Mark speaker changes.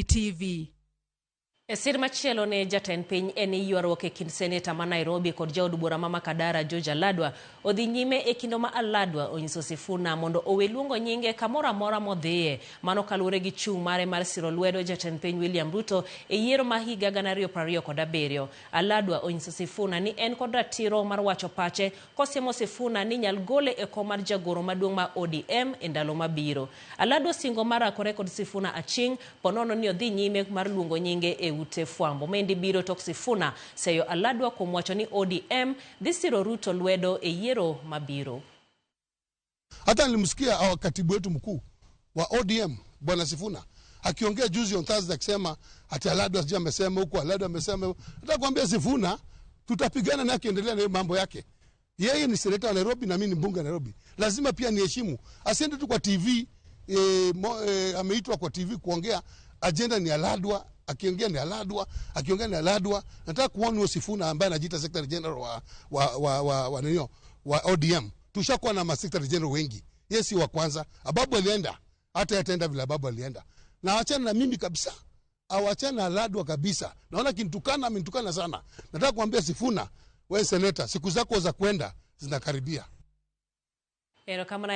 Speaker 1: TV.
Speaker 2: E sir machielo ne jatend piny en ni ywaruok e kind seneta ma Nairobi kod jaod bura ma Makadara George Aladwa odhi nyime e kinde ma Aladwa onyiso Sifuna mondo owe luongo nyinge kamoro amora modhiye. Mano kaluwore gi chung' mare mar siro lwedo jatend piny William Ruto e yiero ma higa 2027. Aladwa onyiso Sifuna ni en kod ratiro mar wacho pache kosiemo Sifuna ni nyal gole e kom mar jagoro maduong' ma ODM e ndalo mabiro. Aladwa osingo mar rakore kod Sifuna aching' ponono ni odhi nyime mar luongo nyinge e ute fwambo. Maendi biro tok Sifuna seyo Aladwa kuom wacho ni ODM dhi siro Ruto lwedo e yiero mabiro.
Speaker 3: Hata nilimsikia katibu wetu mkuu wa ODM Bwana Sifuna akiongea juzi on Thursday akisema ati Aladwa sijui amesema huku, Aladwa amesema. Nataka kuambia Sifuna tutapigana naye akiendelea na mambo yake. Yeye ni seneta wa Nairobi na mimi ni mbunge wa Nairobi. Lazima pia niheshimu. Asiende tu kwa TV ameitwa kwa TV kuongea, agenda ni Aladwa, akiongea ni Aladwa, akiongea ni Aladwa. Nataka kuona huyo Sifuna ambaye anajiita Secretary General wa ODM. Tushakuwa na ma Secretary General wengi. Yeye si wa kwanza. Ababu alienda, hata ataenda vile Ababu alienda. Na achana na mimi kabisa. Awachana na Aladwa kabisa. Naona kinitukana, amenitukana sana. Nataka kuambia Sifuna, wewe seneta, siku zako za kwenda zinakaribia.
Speaker 2: Erokamano.